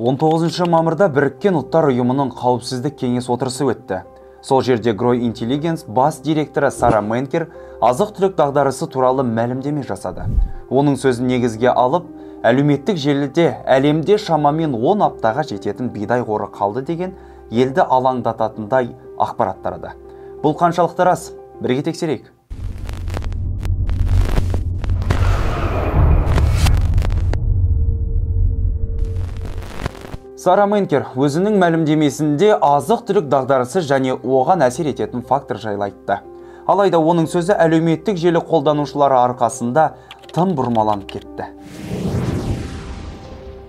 19 мамырда Біріккен Ұлттар Ұйымының қауіпсіздік кеңес отырысы өтті. Сол жерде Gro Intelligence бас директоры Сара Менкер азық-түлік дағдарысы туралы мәлімдеме жасады. Оның сөзін негізге алып, әлеуметтік желіде әлемде шамамен 10 аптаға жететін бидай қоры қалды деген елді алаңдататындай ақпарат тарады. Бұл қаншалықты рас? Бірге тексерейік. Сара Менкер өзінің мәлімдемесінде азық-түлік дағдарысы және оған әсер ететін фактор жайлы айтты. Алайда оның сөзі әлеуметтік желі қолданушылары арқасында тым бұрмаланып кетті.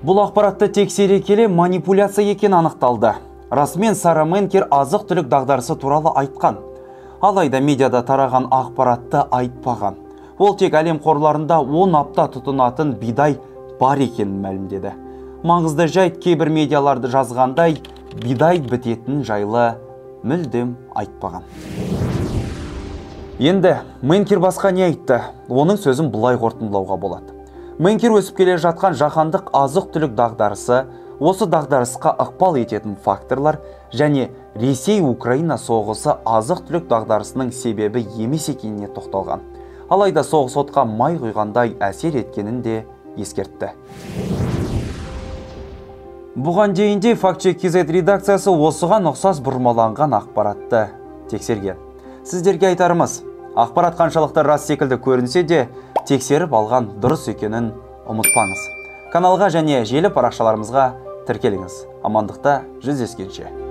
Бұл ақпаратты тексере келе манипуляция екені анықталды. Расымен Сара Менкер азық-түлік дағдарысы туралы айтқан. Алайда медиада тараған ақпаратты айтпаған. Ол тек әлем қорларында 10 апта тұтынатын бидай бар екенін мәлімдеді. Маңызды жайт, кейбір медиаларды жазғандай, бидай бітетін жайлы мүлдем айтпаған. Енді Менкер басқа не айтты? Оның сөзін былай қорытындылауға болады. Менкер өсіп келе жатқан жаһандық азық-түлік дағдарысы, осы дағдарысқа ықпал ететін факторлар және Ресей-Украина соғысы азық-түлік дағдарысының себебі емес екеніне тоқталған. Алайда соғыс отқа май құйғандай әсер еткенін де ескертті. Бұған дейін де Фактчек KZ редакциясы осыған ұқсас бұрмаланған ақпаратты тексерген. Сіздерге айтарымыз, ақпарат қаншалықты рас секілді көрінсе де, тексеріп алған дұрыс екенін ұмытпаңыз. Каналға және желі парақшаларымызға тіркеліңіз. Амандықта жүздескенше.